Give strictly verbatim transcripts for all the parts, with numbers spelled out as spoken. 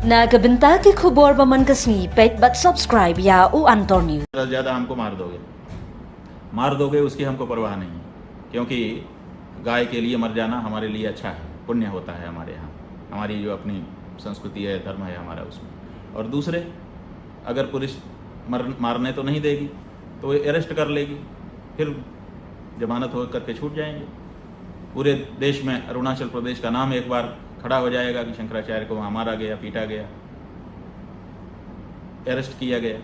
Na ka bynta ki khubor ba man ka sngi, peit bad subscribe ïa U Antor News. ज़्यादा से ज़्यादा हमको मार दोगे, मार दोगे, उसकी हमको परवाह नहीं है, क्योंकि गाय के लिए मर जाना हमारे लिए अच्छा है, पुण्य होता है हमारे यहाँ, हमारी जो अपनी संस्कृति है, धर्म है हमारा उसमें। और दूसरे, अगर पुलिस मर, मारने तो नहीं देगी, तो वो अरेस्ट कर लेगी, फिर जमानत हो करके छूट जाएंगे। पूरे देश में अरुणाचल प्रदेश का नाम एक बार खड़ा हो जाएगा कि शंकराचार्य को वहाँ मारा गया, पीटा गया, अरेस्ट किया गया।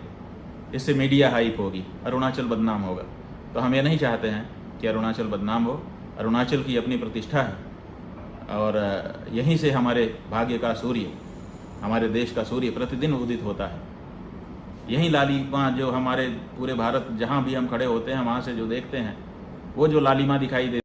इससे मीडिया हाइप होगी, अरुणाचल बदनाम होगा। तो हम ये नहीं चाहते हैं कि अरुणाचल बदनाम हो। अरुणाचल की अपनी प्रतिष्ठा है और, अ, यहीं से हमारे भाग्य का सूर्य, हमारे देश का सूर्य प्रतिदिन उदित होता है। यहीं लालिमा जो हमारे पूरे भारत, जहाँ भी हम खड़े होते हैं, वहाँ से जो देखते हैं, वो जो लालिमा दिखाई दे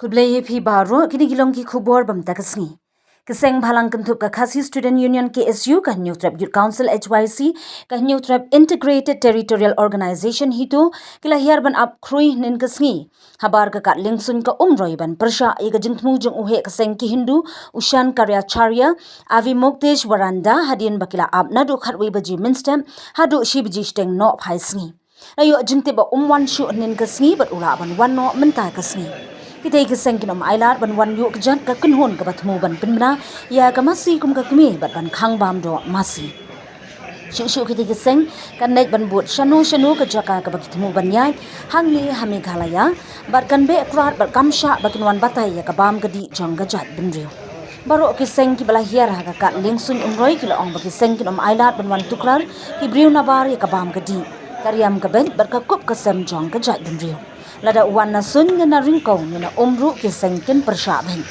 Khublei ïa phi baroh, kine ki long ki khubor ba mynta ka sngi. Ka seng bhalang kynthup ka Khasi Student Union, K S U, ka Hynñiewtrep Youth Council, H Y C, ka Hynñiewtrep Integrated Territorial Organization, HITO, ki la hiar ban ap khrui hynnin ka sngi habar ka kad liengsuiñ ka Umroi ban pyrshah ïa ka jingthmu jong u heh ka seng ki Hindu, u Shankaracharya Avimuktesh Waranda, hadien ba ki la ap naduh khatwei baje mynstep haduh shi baje shiteng nohphai sngi. La ïoh jingtip ba um wan shuh hynnin ka sngi bad u lah ban wan noh mynta ka sngi. Kitei ki seng kin ym ailad ban wan ïuh kjat ka kynhun kaba thmu ban pynbna ïa ka masi kum ka kmie bad ban khang bam doh masi. Shuh shuh kitei ki seng kan leit ban bud shano shano ka jaka kaba ki thmu ban ïaid hangne ha Meghalaya bad kan beh krad bad kam shah ba kin wan batai ïa ka bam ka dih jong ka jaitbynriew. Baroh ki seng kiba la hiar ha ka kad liengsuiñ Umroi ki la ong ba ki seng kin ym ailad ban wan tuklar ki briew nabar ïa ka bam ka dih, ka riam ka beit bad ka kup ka sem jong ka jaitbynriew. Lada u wan na suiñ ne na ringkaw ne na um ruh ki seng kin pyrshah beit.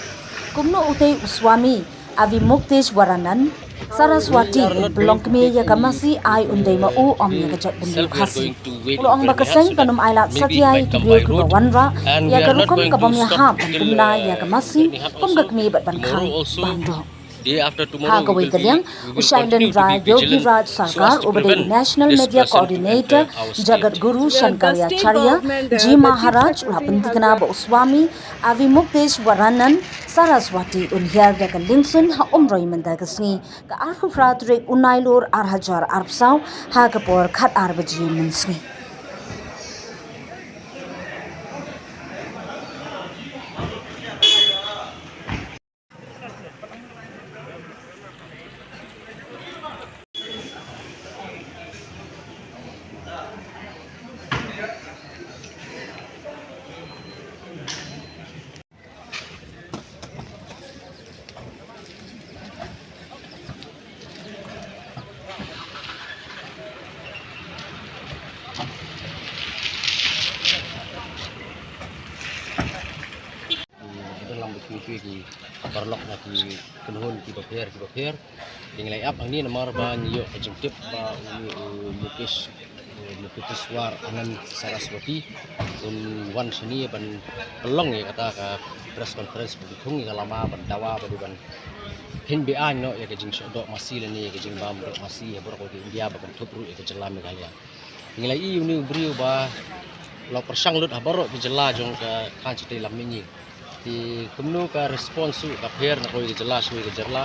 Kumno utei u Swami Avimuktesh Waranand Saraswati un pynlong kmie ïa ka masi, ai un dei ma u ym ïa ka jaitbynriew Khasi. U la ong ba ka seng kan ym ailad satia ïa ki briew kiba wanrah ïa ka rukom ka bym ïahap ban pynbna ïa ka masi kum ka kmie bad ban khang bam doh. Ha kawei ka liang, u Shailen Rai Yogiraj Sarkar uba dei u National Media Coordinator Jagat Guru Shankaracharya Ji Maharaj u la pynthikna ba u Swami Avimuktesh Waranand Saraswati un hiar da ka liengsuiñ ha Umroi mynta ka sngi, ka arphew phra tarik u Nailur ar hajar arphew saw, ha ka por khat ar baje mynsngi. Ki don lang ba ki, ki, ki paralok na ki kynhun kiba pher kiba pher. Ngi la ïap hangne namar ba ngi ïoh ka jingtip ba u, u Mukesh, u Muketeshwar Anand Saraswati un wan shane ban pynlong ïa kata ka press conference ba ki thung ïa ka lama ban dawa ba dei ban kheiñ be-aiñ noh ïa ka jingshoh doh masi lane ïa ka jingbam doh masi ha baroh ka India ba kynthup ruh ïa ka jylla Meghalaya. Ngi la ïohi une u briew ba la pyrshang lut ha baroh ki jylla jong ka khan shatei lam mihngi. Te kumno ka response ruh ka pher na kawei ka jylla sha kawei ka jylla.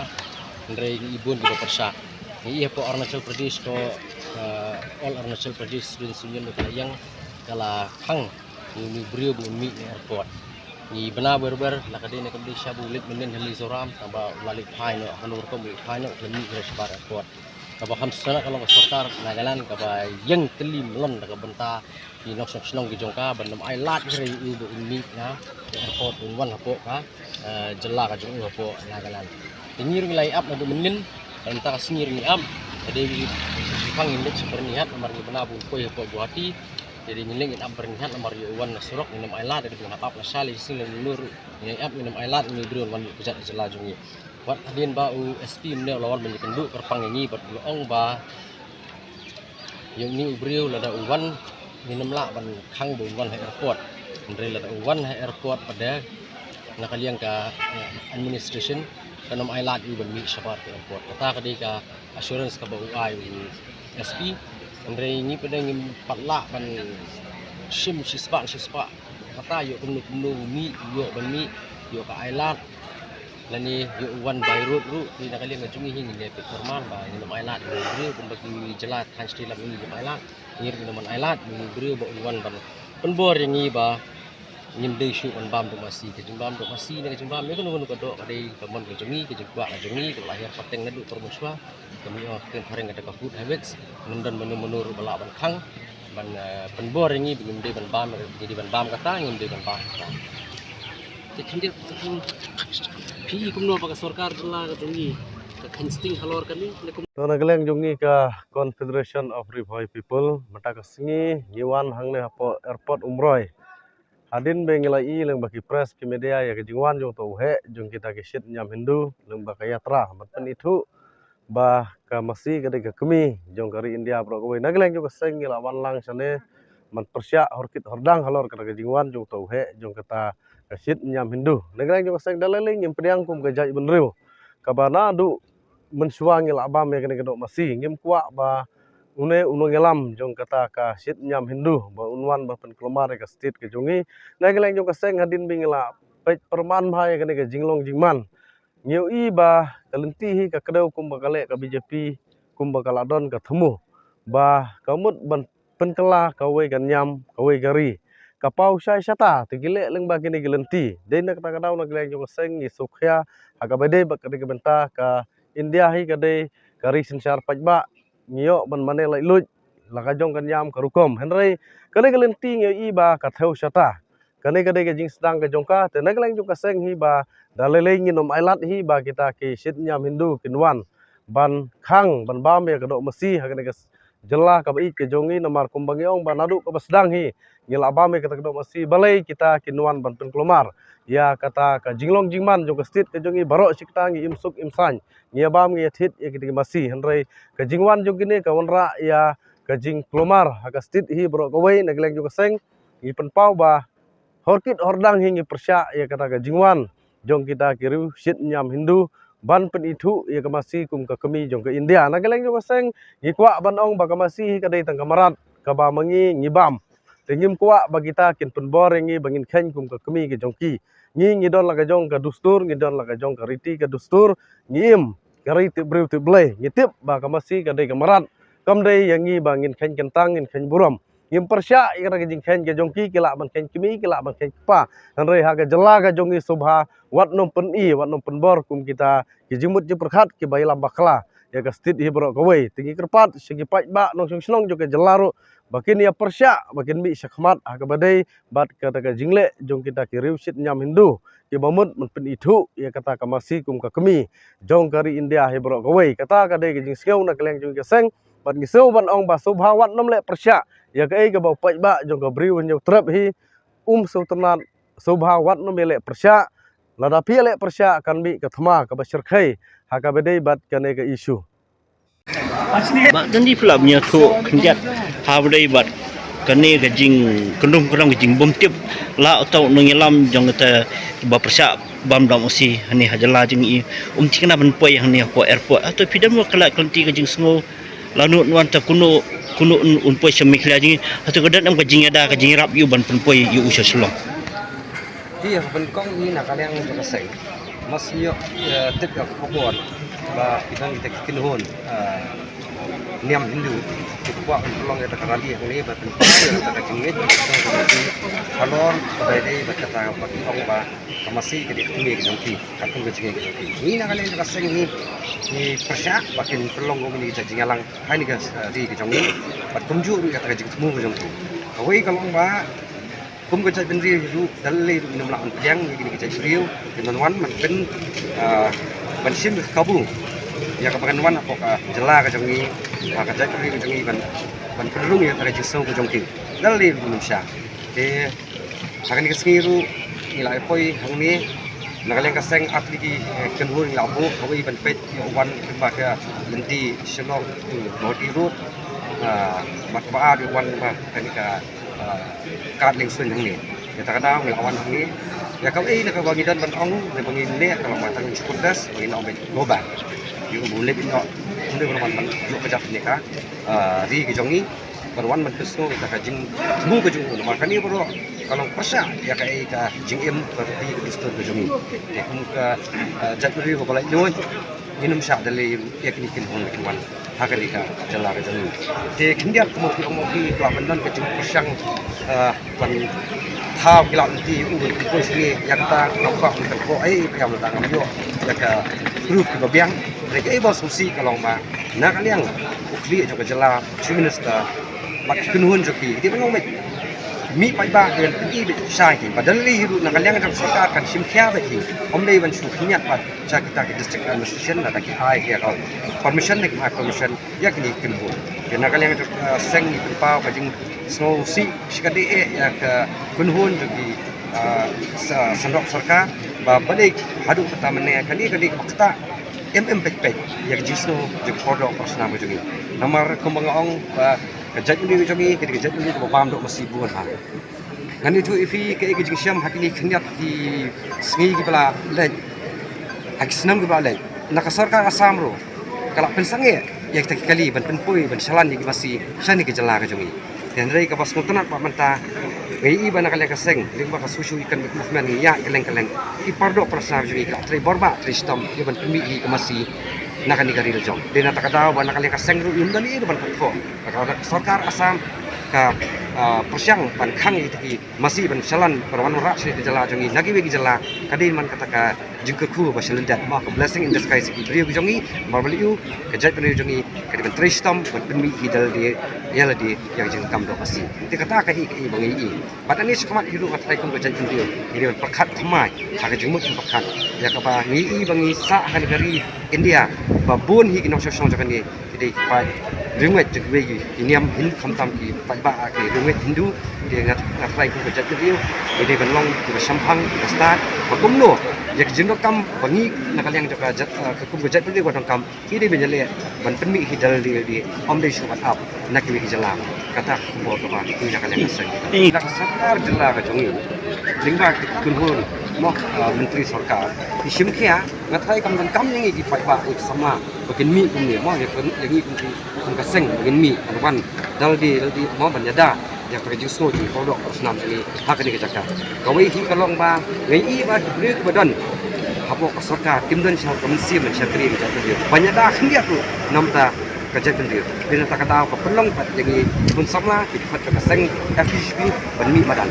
Hynrei ngi bun kiba pyrshah. Ngi ïohi hapoh Arunachal Pradesh ko, eh, All Arunachal Pradesh Students Union ka la ïeng, ka la khang une u briew ba un mih na airport. Ngi bna wer wer, la ka dei na ka Malaysia ba u leit mynnin ha Mizoram, tangba u la leit phai noh, ha kano rukom u leit phai noh, u la mih shabar airport. Kaba kham sngewtynnat ka long ka sorkar Nagaland kaba ïeng tylli mlien da ka bynta ki nongshong shnong ki jong ka ban ym ailad ïa u ba un mih na airport un wan hapoh ka, eh, jylla ka jong u hapoh Nagaland. Te ngi ruh ngi la ïap naduh mynnin, bad mynta ka sngi ruh ngi ïap, te dei ngi shipang ngin leit sha Byrnihat namar ngi bna ba un poi hapoh Guwahati. Te dei ngin leit ngin ap Byrnihat namar ïa u wan na surok ngin ym ailad, te dei ngin hap ap lashai lashai lano lano ruh ngin ïap, ngin ym ailad une u briew un wan ïuh kjat ha jylla jong ngi. Wat hadien ba u S P mynne u la wan ban ïakynduh kyrpang ïa ngi bad u la ong ba ïa une u briew lada u wan ngin ym lah ban khang ba un wan ha airport. Hynrei lada u wan ha airport pat de na ka liang ka, eh, administration kan ym ailad ïa u ban mih shabar ka airport. Kata ka dei ka assurance kaba u ai u S P. Hynrei ngi pat de ngim pat lah ban shim shispah shispah. Kata ïoh kumno kumno u mih, u ïoh ban mih. ïoh ka ailad lane ïoh u wan by road ruh, te na ka liang ka jong ngi hi ngin ïa peit pyrman ba ngin ym ailad ïa u briew kumba ki jylla thain shatei lam ngi ym ailad. Ngi ruh ngin ym ailad ïa u briew ba un wan ban pynbor ïa ngi ba ngim dei shuh ban bam doh masi. Ka jingbam doh masi ne ka jingbam ïa kano kano ka doh ka dei ka mon ka jong ngi, ka jingkwah ka jong ngi kaba la hiar pateng naduh kaba mynshuwa. Ka mih ong ka ktien phareng kata ka food habits. Ngim don mano mano ruh ba lah ban khang ban, eh, pynbor ïa ngi ba ngim dei ban bam, ngi dei ban bam kata, ngim dei ban bam kata. Te khyndiat, phi kumno ba ka sorkar jylla ka jong ngi ka kheiñ sting halor kane, ne kum- To na ka liang jong ngi ka Confederation of Ri Bhoi People, mynta ka sngi ngi wan hangne hapoh airport Umroi. Hadien ba ngi la ïohi lyngba ki press ki media ïa ka jingwan jong uta u heh jong kita ki Sikh Niam Hindu lyngba ka yatra ban pynithuh ba ka masi ka dei ka kmie jong ka ri India baroh kawei. Na ka liang jong ka seng ngi la wan lang shane ban pyrshah horkit hordang halor kata ka jingwan jong uta u heh jong kata ka Sikh Niam Hindu. Na ka liang jong ka seng da lei lei ngim pdiang kum ka jaitbynriew kaba naduh mynshuwa ngi la bam ïa kane ka doh masi. Ngim kwah ba une u nongïalam jong kata ka Sikh Niam Hindu ba un wan ban pynkulmar ïa ka state ka jong ngi. Na ka liang jong ka seng hadien ba ngi la peit pyrman bha ïa kane ka jinglong jingman, ngi ïohi ba ka lynti hi ka kdew kumba ka leh ka B J P, kumba ka la don ka thmu ba ka mut ban pynkylla kawei ka niam kawei ka ri. Ka paw shai shata te ki leh lyngba kine ki lynti. Dei na kata ka daw na ka liang jong ka seng ngi sngewkhia ha kaba dei bad ka dei ka bynta ka India hi ka dei ka ri synshar paidbah, ngi ïoh ban mane laitluid la ka jong ka niam ka rukom. Hynrei kane ka lynti ngi ïohi ba ka thew shata. Kane ka dei ka jingsdang ka jong ka, te na ka liang jong ka seng hi ba da lei lei ngin ym ailad hi ba kita ki Sikh Niam Hindu kin wan ban khang ban bam ïa ka doh masi ha kane ka jylla kaba ïeit ka jong ngi, namar kumba ngi ong ba naduh kaba sdang hi ngi la bam ïa kata ka doh masi. Balei kita kin wan ban pynkulmar ïa kata ka jinglong jingman jong ka state ka jong ngi? Baroh shi katta ngi im suk im saiñ, ngi ïa bam ngi ïa thied ïa kita ki masi, hynrei ka jingwan jong kine ka wanrah ïa ka jingkulmar ha ka state hi baroh kawei. Na ka liang jong ka seng ngi pynpaw ba horkit hordang hi ngi pyrshah ïa kata ka jingwan jong kita ki riew Sikh Niam Hindu ban pynithuh ïa ka masi kum ka kmie jong ka India. Na ka liang jong ka seng ngi kwah ban ong ba ka masi hi ka dei tang ka mrad kaba ma ngi ngi bam. Te ngim kwah ba kita kin pynbor ïa ngi ba ngin kheiñ kum ka kmie ka jong ki. Ngi ngi don la ka jong ka dustur, ngi don la ka jong ka riti ka dustur, ngi im ka ri tip briew tip Blei. Ngi tip ba ka masi ka dei ka mrad, kam dei ïa ngi ba ngin kheiñ kyntang ngin kheiñ burom. Ngim pyrshah ïa kata ka jingkheiñ ka jong ki, ki lah ban kheiñ kmie, ki lah ban kheiñ kpa. Hynrei ha ka jylla ka jong ngi sngewbha wat nym pyni, wat nym pynbor kum kita ki jingmut jingpyrkhat kiba ïalam bakla ïa ka state hi baroh kawei. Te ngi kyrpad sha ki paidbah nongshong shnong jong ka jylla ruh ba kin ïa pyrshah ba kin mih shakhmat ha kaba dei bad kata ka jingleh jong kita ki riew Sikh Niam Hindu kiba mut ban pynithuh ïa kata ka masi kum ka kmie jong ka ri India hi baroh kawei. Kata ka dei ka jingsngew na ka liang jong ka seng. Bad ngi sngew ban ong ba sngewbha wat nym leh pyrshah ïa kaei kaba u paidbah jong ka Bri u Hynñiewtrep hi um sngewtynnat. Sngewbha wat nym ïa leh pyrshah. Lada phi ïa leh pyrshah kan mih ka thma kaba shyrkhei ha kaba dei bad kane ka issue. Ba dang di phi lah ban ïathuh khyndiat ha ba dei bad kane ka jingkyndong kyndong ka jingbymtip la uta u nongïalam jong kata ba pyrshah bam doh masi hangne ha jylla jong ngi. Um thikna ban poi hangne hapoh airport. Hato phi don mo ka la ka lynti ka jingsngew lano nwan ta kuno kuno un, un poi sha Meghalaya jong ngi? Hato ka don em ka jingïada ka jingïarap ïa u ban pynpoi ïa u sha Shillong? Ïa, ban kong ïa na ka liang jong ka seng, mas ïoh, eh, tip ïa ka khubor ba ki don kita ki kynhun, eh, niam Hindu ki kwah ban pynlong ïa ka rally hangne ba pynpaw ïa ka jingngeit halor kaba dei ba kata ba ki ong ba ka masi ka dei ka kmie ka jong ki, ka kum ka jingngeit ka jong ki. Ngi na ka liang jong ka seng ngi, ngi pyrshah ba kin pynlong kumne ka jingïalang ha kane ka, eh, ri ka jong ngi bad kumjuh ruh ïa ka jingthmu ka jong ki. Kawei ka long ba kum ka jaitbynriew ruh da lei ruh ngim lah ban pdiang ïa kine ki jaitbynriew, ngin wan ban pyn, ah, ban shim ka kabu ïa kaba ngan wan hapoh ka jylla ka jong ngi, ha ka jaitbynriew ka jong ngi ban, ban pynrung ïa ka jingsngew ka jong ki. Da lei ruh ngim shah. Te ha kane ka sngi ruh ngi la poi hangne na ka liang ka seng ar tylli ki, eh, kynhun ngi la buh, kawei ban peit ïa u wan lyngba ka lynti Shillong to Guwahati Road, ah, bad kaba ar ïa u wan lyngba kane ka, ah, kad liengsuiñ hangne. Ïa kata ka daw ngi la wan hangne. Ïa kawei na kaba ngi don ban ong ne ba ngin leh ka long ba tang jingkyrpad ba ngin ong ba go back. Ïa u leh ban ong ne ba ban ïoh ka jait ne ka, ah, ri ka jong ngi ban wan ban pynsngew ïa ka jingthmu ka jong u. Namar kane baroh Ka long pyrshah ïa kaei ka jingim ka riti ka dustur ka jong ngi. Te kum ka, eh, jaitbynriew kaba laitluid, ngin ym shah da lei ïa kine ki kynhun ki wan ha kane ka jylla ka jong ngi. Te khyndiat kumno ki ong, ki la ban don ka jingpyrshang, eh, ban thaw ki la lynti u ban pynpoi sha ngi, ïa kata ngam kwah ban kynpoi ei, ngam da ngam ïoh ïa ka proof kiba biang. Te kaei ba sngewsih ka long ba na ka liang u khlieh jong ka jylla, Chief Minister bad ki kynhun jong ki, ki dei ban long beit mih paidbah, dei ban pyni beit shai ki. Bad da lei hi ruh na ka liang jong sorkar kan shim khia beit hi. Ym dei ban shu khyndiat pat sha kita ki district administration lada ki ai ïa ka permission ne kim ai permission ïa kine ki kynhun. Te na ka liang jong, ah, seng ngi pynpaw ka jingsngewsih shikatdei eh ïa ka kynhun jong ki, ah, sa-, seng sorkar ba balei haduh kata mynne kane ka dei kaba ktah em em peit peit ïa ka jingsngew jong ki por doh por snam ka jong ngi. Namar kumba nga ong ba ka jaitbynriew jong ngi ka dei ka jaitbynriew kaba bam doh masi bun ha. Ngan ïathuh ïa phi kaei ka jingshem ha kine khyndiat ki sngi kiba la leit, ha ki snem kiba la leit. Na ka sorkar Assam ruh ka la pynsangeh ïa kita ki kali ban pynpoi ban shalan ïa ki masi shane ka jylla ka jong ngi. Te hynrei kaba sngewtynnat bad mynta nga ïohi ba na ka liang ka seng lyngba ka Social Economic Movement ngi ïaid kylleng kylleng, ki por doh por snam jong ngi ki la trei bor bah trei shitom ïa ban pynmih hi ka masi na kane ka ri la jong. Te na kata ka daw ba na ka liang ka seng ruh ym don ei ruh ban pynpoi. Ka sorkar Assam ka, ah, pyrshang ban khang ïa kita ki masi ban shalan ban wan wanrah sha ka jylla jong ngi na kiwei ki jylla, ka dei man kata ka jingkyrkhu ba shalyndet, ma ka blessing in disguise ïa ki briew ki jong ngi. Namar balei? Ka jaitbynriew jong ngi ka dei ban trei shitom ban pynmih hi da lade ïa lade ïa ka jingkam doh masi. Te kata ka hi kaei ba ngi ïohi. Bad ani shakhmat hi ruh nga tharai kum ka jaitbynriew ngi dei ban pyrkhat thymmai ha ka jingmut jingpyrkhat ïa kaba ngi ïohi ba ngi sah ha kane ka ri India ba bun hi ki nongshong shnong jong kane ki dei ki paid riewngeit jong kiwei ki niam Hindu, khamtam ki paidbah ki riewngeit Hindu. Te nga, nga tharai kum ka jaitbynriew ngi dei ban long kiba shemphang, kiba stad, ba kumno ïa ka jingdonkam ba ngi na ka liang jong ka jait, eh, ka kum ka jaitbynriew ba donkam, ngi dei ban ïaleh ban pynmih hi da lade lade, ym dei shuh ban ap na kiwei ki jylla. Kata ka khubor kaba ngi na ka liang ka seng. Na ka sorkar jylla ka jong ngi lyngba ki kynhun, mo, ah, myntri sorkar ki shim khia, nga tharai kam donkam ïa ngi ki paidbah, ïa ki samla ba kin mih kumne, mo, ïa kin, ïa ngi kum ki, kum ka seng ba kin mih ban wan da lade lade, mo, ban ïada ïa ka jingsngew jong ki por doh por snam jong ngi ha kane ka jaka. Kawei hi ka long ba nga ïohi ba ki briew kiba don hapoh ka sorkar kim don shuh ka mynsiem ban shakri ka jaitbynriew ban ïada khyndiat ruh na bynta ka jaitbynriew. Te na kata ka daw ka pynlong pat ïa ngi ki khun samla, ki dkhot jong ka seng F D C P ban mih madan.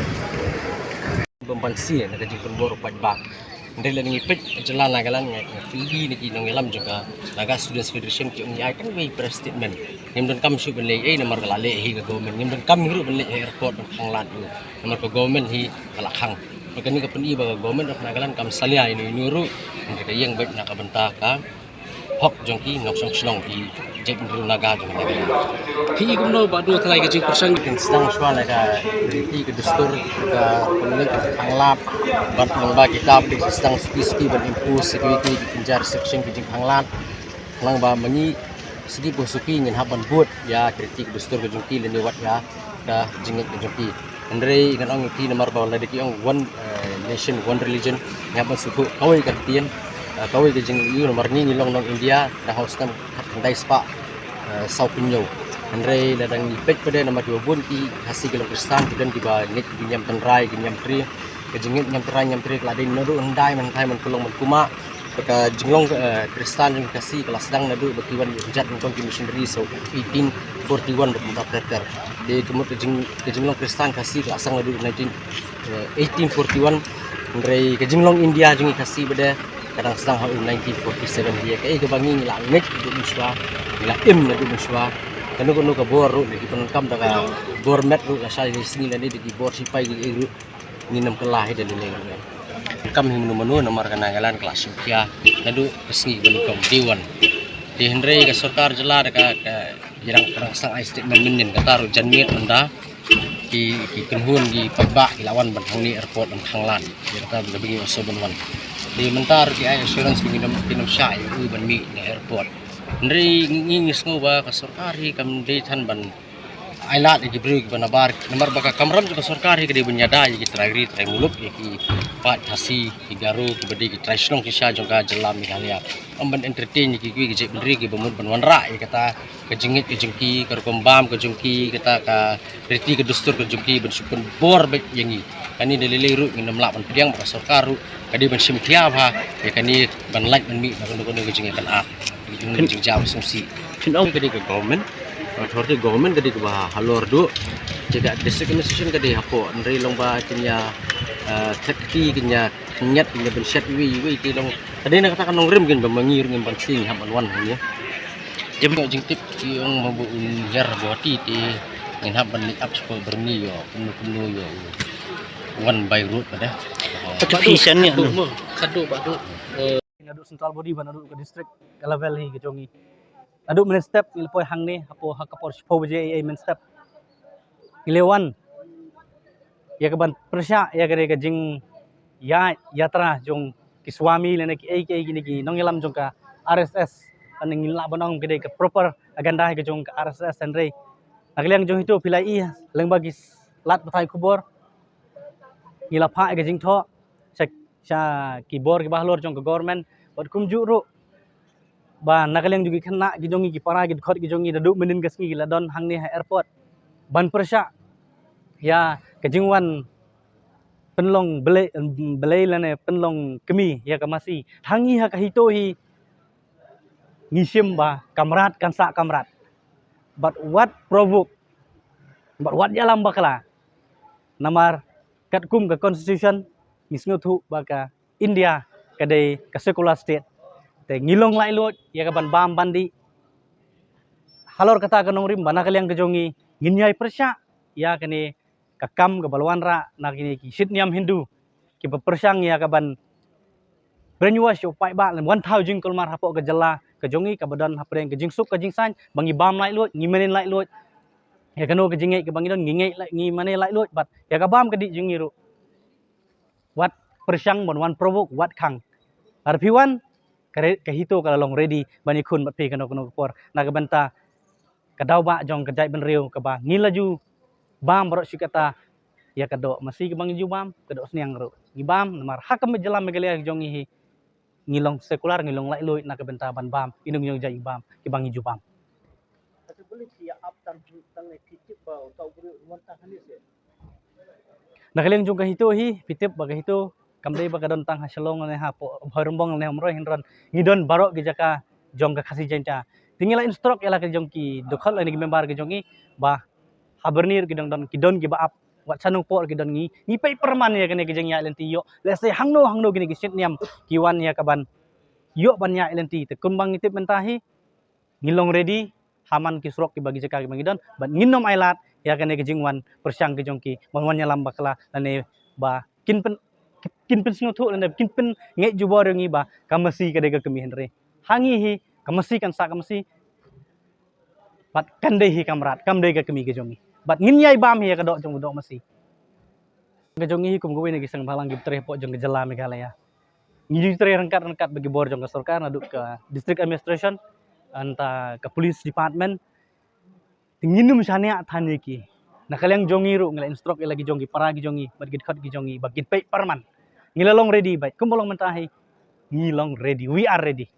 Bym banse na ka jingpynbor u paidbah. Hynrei lada ngi peit ka jylla Nagaland, nga, nga peit na ki nongïalam jong ka Naga Students Federation ki ong ngi ai tang wei press statement. Ngim donkam shuh ban leh ei namar ka la leh hi ka government. Ngim donkam hi ruh ban leh ha airport ban khang lad ruh namar ka government hi ka la khang. Bad kane ka pyni ba ka Government of Nagaland kam salia ïano ïano ruh. Hynrei ka ïeng beit na ka bynta ka hok jong ki nongshong shnong, ki jaitbynriew Naga jong ka Nagaland. Phi i kumno Bah Doh, tharai ka jingpyrshang kin sdang shuwa na ka riti ka dustur ka pynlong ka khang lad, bad lyngba kita ki sdang suki suki ban impose ïa kiwei ki jingkhang restriction ki jingkhang lad. Khnang ba ma ngi suki pa suki ngin hap ban bud ïa ka riti ka dustur ka jong ki lane wat ïa ka jingngeit ka jong ki. Hynrei ngan ong ïa phi namar ba lada ki ong one, eh, nation, one religion, ngi hap ban sngewthuh kawei ka ktien, eh, kawei ka jingïohi namar ngi ngi long nong India na ha u snem khatkhyndai spah, eh, saw phew. Hynrei lada ngi peit pat de namar kiba bun ki Khasi ki long Khristan, ki don kiba ngeit ki niam tynrai ki niam trai. Ka jingngeit niam tynrai niam trai ka la dei naduh hyndai man thai man pynlong man kumah. Ka jinglong, eh, Khristan jong ki Khasi ka la sdang naduh ba ki wan ïa kjat nyngkong ki missionary, so eighteen forty-one ba kumta ter ter. Te ka mut ka jing, ka jinglong Khristan Khasi ka la sdang naduh nineteen, eh, eighteen forty-one. Hynrei ka jinglong India jong ki Khasi pat de ka dang sdang ha u nineteen forty-seven. Te kaei kaba ngi ngi la ngeit naduh mynshuwa, ngi la im naduh mynshuwa. Kano kano ka bor ruh da ki pyndonkam da ka bor met ruh, lashai ki sngi lane da ki bor shipai ki ei ruh. Ngin ym kylla hi da lei lei ruh. Kam hi mano mano namar ka Nagaland ka la shim khia naduh ka sngi ba nyngkong day one. Te hynrei ka sorkar jylla da ka, ka ïarang, ka dang sdang ai statement mynnin, kata ruh janmiet mynta ki, ki kynhun ki paidbah ki la wan ban hangne airport ban khang lad. Ïa kata ba ka bynta ngi ym sngewbha ban wan. Te mynta ruh ki ai assurance ba ngin ym, ngin ym shah ïa u ban mih na airport. Hynrei ngi, ngi sngew ba ka sorkar hi kam dei than ban ai lad ïa ki briew kiba nabar, namar ba ka kamram jong ka sorkar hi ka dei ban ïada ïa ki trai ri trai muluk, ïa ki paid Khasi, ki Garo, kiba dei ki trai shnong ki sha jong ka jylla Meghalaya. Ym ban entertain ïa ki, ki, ki jaitbynriew kiba mut ban wanrah ïa kata ka jingngeit ka jong ki, ka rukom bam ka jong ki, kata ka riti ka dustur ka jong ki, ban shu pynbor beit ïa ngi. Kane da lei lei ruh ngin ym lah ban pdiang ba ka sorkar ruh ka dei ban shim khia bha ïa kane ban lait ban mih na kano kano ka jingïakynad. Ka jingjia ba sngewsih. Phin ong ka dei ka government, authority government ka dei kaba halor duh. Jaka district administration ka dei hapoh, hynrei long ba kin ïa, eh, thet kti, kin ïa khynñiat, kin ïa bynshet iwei iwei te long. Ka dei na kata ka nongrim kin ba ma ngi ruh ngim ban sing hap ban wan hangne. Jem ka jingtip ki ong ma ba un hiar Guwahati te ngin hap ban leit ap sha Byrni ïoh kumno kumno ïoh one by road pada. Katu phi shan ïa no. Katu badu. Naduh central body ba naduh ka district ka level hi ka jong ngi. Naduh mynne step ngi la poi hangne hapoh ha ka por shiphew baje ei ei mynne step. Ngi la wan ïa ka ban pyrshah ïa ka dei ka jingïaid yatra jong ki swami lane ki ei ki ei kine ki nongïalam jong ka R S S. Lane ngi lah ban ong ka dei ka proper agenda ka jong ka R S S hynrei na ka liang jong hito phi la i lyngba ki lad pathai khubor ngi la phah ïa ka jingthoh sha, sha ki bor kiba halor jong ka government bad kumjuh ruh ba na ka liang jong ki khynnah ki jong ngi, ki para ki dkhot ki jong ngi, naduh mynnin ka sngi ki la don hangne ha airport ban pyrshah ïa ka jingwan pynlong blei, blei lane pynlong kmie ïa ka masi. Ha ngi ha ka hito hi ngi shim ba ka mrad kan sah ka mrad. Bad wat provoke, bad wat ïalam bakla. Namar katkum ka constitution ngi sngewthuh ba ka India ka dei ka secular state. Te ngi long laitluid ïa ka ban bam ban dih. Halor kata ka nongrim ba na ka liang ka jong ngi ngin ïai pyrshah ïa kane ka kam kaba la wanrah na kine ki shitniam Hindu kiba pyrshang ïa ka ban brainwash u paidbah lem wan thaw jingkulmar hapoh ka jylla ka jong ngi kaba don hapdeng ka jingsuk ka jingsaiñ ba ngi bam laitluid, ngi mane laitluid. Ïa kano ka jingngeit kaba ngi don ngi ngeit lai-, ngi mane laitluid bad ïa ka bam ka dih jong ngi ruh. Wat pyrshang ban wan provoke, wat khang. Lada phi wan ka re-, ka hito ka la long ready ban ïakhun bad phi kano kano ka por. Na ka bynta ka daw ba jong ka jaitbynriew kaba ngi la ju bam baroh shi katta ïa ka doh masi kaba ngi ju bam, ka doh sniang ruh ngi bam namar ha ka jylla Meghalaya jong ngi hi ngi long secular, ngi long laitluid na ka bynta ban bam ïa ngi jong jait bam kiba ngi ju bam. Na ka liang jong ka hito hi phi tip ba ka hito kam dei ba ka don tang ha Shillong ne hapoh Bhoirymbong ne Umroi, hynrei ngi don baroh ki jaka jong ka Khasi Jaintia. Te ngi la instruct ïa la ka jong ki dkhot lane ki member ka jong ngi ba ha Byrni ki dang don, ki don kiba ap, wat sha Nongpoh ki don, ngi, ngi peit pyrman ïa kane ka jingïaid lynti ïoh. Let's say hangno hangno kine ki shitniam ki wan ïa ka ban ïoh ban ïaid lynti. Te kumba ngi tip mynta hi ngi long ready ha man ki surok kiba ki jaka kiba ngi don bad ngin ym ailad ïa kane ka jingwan pyrshang ka jong ki ban wan ïalam bakla lane ba kin pyn, kin pynsngewthuh lane kin pynngeit jubor ïa ngi ba ka masi ka dei ka kmie, hynrei ha ngi hi ka masi kan sah ka masi bad kan dei hi ka mrad, kam dei ka kmie ka jong ngi. Bad ngin ïai bam hi ïa ka doh jong u doh masi. Ka jong ngi hi kum kawei na ki seng bhalang kiba trei hapoh jong ka jylla Meghalaya. Ngi ju trei ryngkat ryngkat bad ki bor jong ka sorkar naduh ka district administration, hangta ka police department. Te ngin ym shaniah than ïa ki. Na ka liang jong ngi ruh ngi la instruct ïa la ki jong ki para ki jong ngi bad ki dkhot ki jong ngi ba kin peit pyrman. Ngi la long ready bad kumba long mynta hi ngi long ready. We are ready.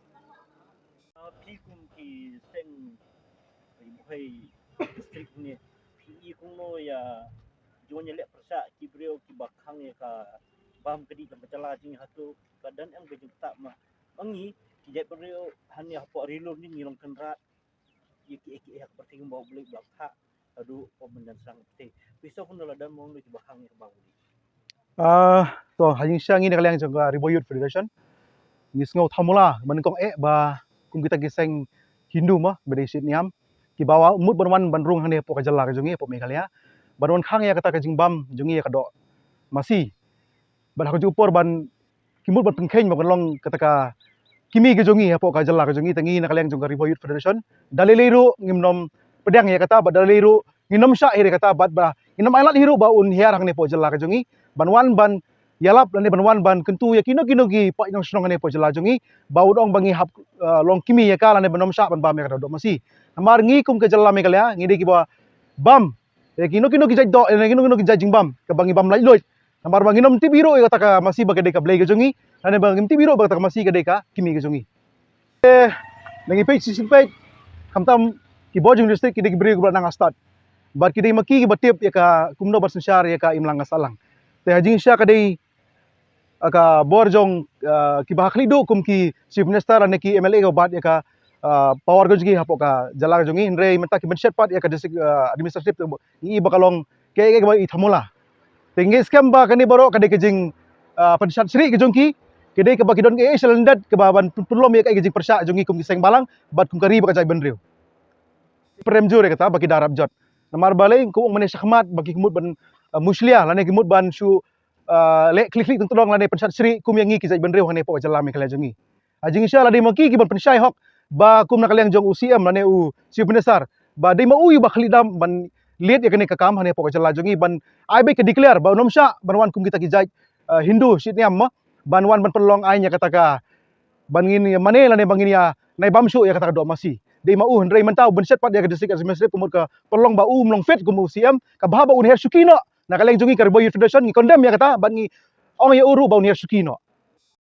Phi kum ki seng Ri Bhoi district ne, phi i kumno ïa jong ïa leh pyrshah ki briew kiba khang ïa ka bam ka dih ka jylla jong ngi, hato ka don em ka jingktah ma ngi ki jaitbynriew hangne hapoh Ri Lum ne ngi long kynrad ïa ki, ïa ki, ïa ka pyrthei ba U Blei ba la phah haduh u mynjur sdang pyrthei. Phi sngew kumno lada mo ngi kiba khang ïa ka bam ka dih? Ah, to, ha jingshisha ngi na ka liang jong ka Ri Bhoi Youth Federation ngi sngew thamula ba nyngkong eh ba kum kita ki seng Hindu ma ba dei shitniam kiba wa mut ban wan ban rung hangne hapoh ka jylla ka jong ngi hapoh Meghalaya ban wan khang ïa kata ka jingbam jong ngi ïa ka doh masi. Bad ha kajuh ka por ban ki mut ban pynkheiñ ba kan long kata ka kmie ka jong ngi hapoh ka jylla ka jong ngi. Te ngi na ka liang jong ka Ri Bhoi Youth Federation da lei lei ruh ngim nym pdiang ïa kata bad da lei lei ruh ngim nym shah hi ïa kata bad ba ngim nym ailad hi ruh ba un hiar hangne hapoh jylla ka jong ngi ban wan ban ïalap lane ban wan ban kyntu ïa kino kino ki paid nongshong hangne hapoh jylla jong ngi ba un ong ba ngi hap, eh, long kmie ïa ka lane ban nym shah ban bam ïa kata ka doh masi. Namar ngi kum ka jylla Meghalaya ngi dei kiba bam ïa kino kino ki jait doh, ïa kino kino ki jait jingbam kaba ngi bam laitluid. Namar ba ngin nym tip hi ruh ïa kata ka masi ba ka dei ka blei ka jong ngi, lane ba ngim tip hi ruh ba kata ka masi ka dei ka kmie ka jong ngi. Eh, ngi peit shisien peit, khamtam ki bor jong district ki dei ki briew kiba la nang stad. Bad ki dei ma ki kiba tip ïa ka kumno ban synshar ïa ka imlang ka sahlang. Te ha jingshisha ka dei, ah, ka bor jong, ah, kiba ha khlieh duh kum ki Chief Minister lane ki M L A kiba bat ïa ka, ah, power ka jong ki hapoh ka jylla ka jong ngi, hynrei mynta ki pynshet pat ïa ka district, ah, administrative, te ngi i ba ka long kaei kaei kaba i thamula. Te ngi skhem ba kane baroh ka dei ka jing, ah, pynshad shrieh ka jong ki, ka dei kaba ki don kaei kaei sha lyndet kaba ban pynlong ïa kaei ka jingpyrshah jong ngi kum ki seng balang bad kum ka ri bad ka jaitbynriew. Pyrem jur ïa kata ba ki da rap jot. Namar balei, kum ong mynne shakhmat ba ki mut ban, ah, mushlia lane ki mut ban shu, ah, leh khlieh khlieh teng tdong lane pynshad shrieh kum ïa ngi ki jaitbynriew hangne hapoh ka jylla Meghalaya jong ngi. Ha jingshisha la dei ma ki kiban pynshai hok ba kum na ka liang jong u C M lane u Chief Minister ba dei ma u uba khlieh dam ban leit ïa kane ka kam hangne hapoh ka jylla jong ngi, ban ai beit ka declare ba un ym shah ban wan kum kita ki jait, ah, Hindu shitniam mo, ban wan ban pynlong aiñ ïa kata ka, ban ngin ïa mane lane ban ngin ïa nai bam shuh ïa kata ka doh masi. Dei ma u, hynrei mynta u pynshet pat ïa ka district administrative ka mut ka pynlong ba um long fit kum u C M, ka bha ba un hiar shuki noh. Na ka liang jong ngi ka Ri Bhoi Youth Federation ngi condemn ïa kata bad ngi ong ïa u ruh ba un hiar shuki noh.